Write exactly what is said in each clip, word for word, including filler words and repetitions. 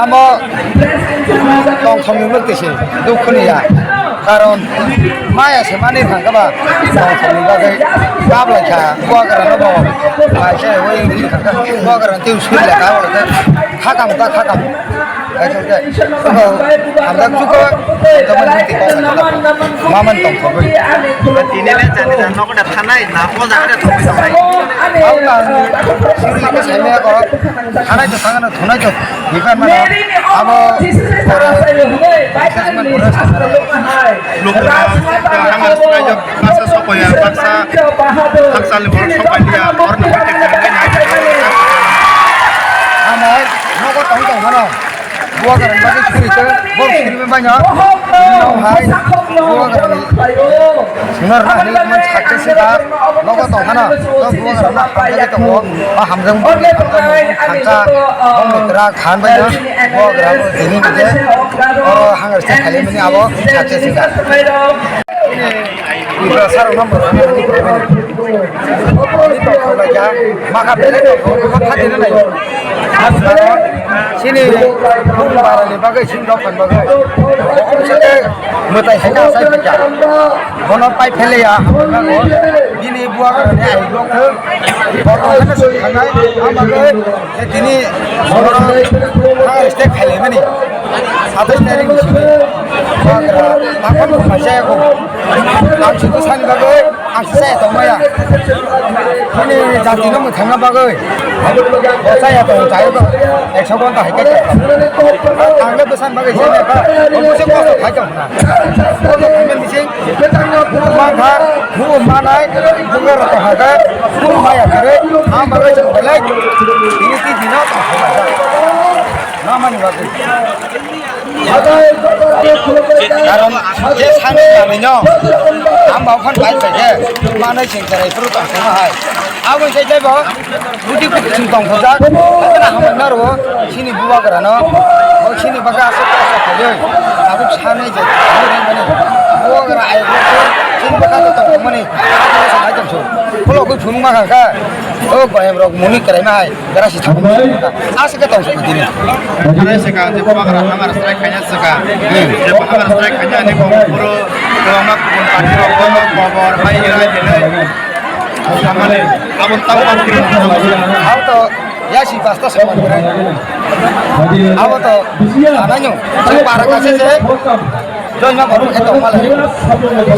Amo tongthokni mwktwi se dukhu ni ya. Karon maya se mani thang kha ba tongthokni bagwi kap lai kha. Buagra no bo mai se wai wngwi thang kha. Buagra no tei suri lai kha, abo khe khakam ta khakam. Kaisa khe abo hamjak chuko, hamjakmani mwktwi kok lai kha. Mamani tongthogwi. Tini le jani jani nogo da thanai, na o jaga da thangwi tongnai. Abo ang suri khe saimaya kok. Thanai to thangano, thunai to hipan mano. Abo pore, businessman pore. Lukura, hamar swknaijak, baksa sokoya, baksa hakchalni borok sokpaiya, orno hwnkhe kwrwngwi nai. Hamai, nogo tong tong mano. Buagra bagwi suri to, bor suri bai mano. Hai, buagra ni. Swngar na hwnwi man success da, nogo tong khana, to buagra na hamjagwi tongo, ba hamjak boni hamjak boni thansa, boni kwrak khan bai no, buagra bo tini hwnkhe, oro hunger strike khalimani abo success da. Ibra sar number one ni problem. Ni to kholai ja, maka belai to, maka thadi na nai. Chini, bung bara ni bagwi, chini dok phan bagwi. Mwtai hai kha sai pika. Bono pai phele ya, hamjakgo. Bini buagra ni ai blok thung. Bono hana sui khanai, hamjakgo. Tini bono ha step khaile mani. Satais tarik ni simi. Buagra, takon bo paisa ya ko. Ang situ sani bagwi. Ang se tongmaya. Ini jati no mwthangna bagwi. Bo chaya tong, chaya tong. Ekso gonta hai khe. Ang le bwsan bagwi se ne ba. Bo se kosto khai tong na. Kosto khai men bising. Mang kha, bu manai, bunga rok ha kha. Bu maya kare. Ang bagwi se belai. Ini ti dino ta. Na mani bagwi. Karon je sani manwino, ang bo phan bai phaikhe, manwi chwng chwrai phuru tong thangma hai. Aboni sai tei bo, buti buti chwng tong thajak, haphano hamjakna rwo, chini bubagrano, bo chini bagwi aswk kok kok phaiwi, tabuk sanai je, bubagra ayuk rok, chini bagwi tong thangmani, abo se nai tong su. Khulogwi phunukma kha kha, o goyam rok muni kwraima hai. Berasi thangwi aswk khe tong sini. Thangwi swkang je bubagra hamar strike khaina swkang. Je bubagra strike khaina ani kok boro kwbangma kubun party rok bono kobor hai ira hinwi. Samani abo tamo party rok. Abo to yasi pasta samani. Abo to anaino. Para kase se. Joima borok khe tongma lai.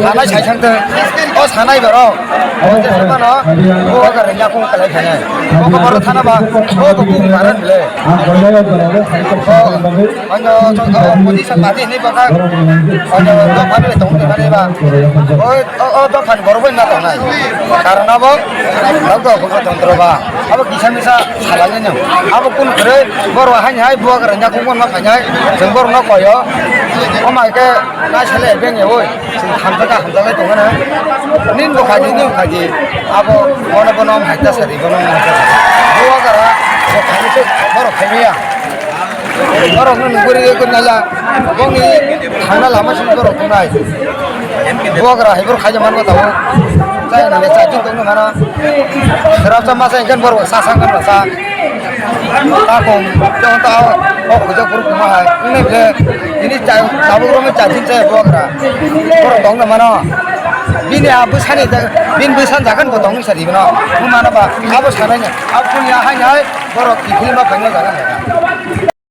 Sanai sai thang tong. O sanai borok. O je sotano. O ga rengya kung kalai khanai. O ga borok thana ba. O ga kung maran le. O ano o position ba ni baka. Ano dopha ni tong ni ba. O o dopha ni borok bai na tongnai. Karon abo. Dok dok ko tong tro ba. Abo kisa misa salai nai no. Abo kun kwrwi borok haini hai bubagra nya kung mon ma phainai. Chwng borok no koyo. O mai khe nai sale beng ye oi. Chwng hamjak hamjak lai tong mano. Nin bo khaji nin khaji. Abo bono bono hai ta sari bono bono hai ta sari. Bubagra bo khaini se borok khaini ya. Borok no nuguri ko nai ya. Bongni thangna lama sini borok tongnai. Bubagra hai borok khaija manma tabo. Chai nang le chai tong tong mano. Serap sa masa ikan borok sa sa kan sa. Ta kong, jong ta, o khuja kuru kuma hai. Ini bile, ini chai, tabuk romi chai jin chai buagra. Borok tong na mano. Bini a bwsani, bin bwsan jagan bo tong sari bino. Bu mano ba, abo sanai na. Abo kun ya hai hai, borok kiphilma phangna jagan.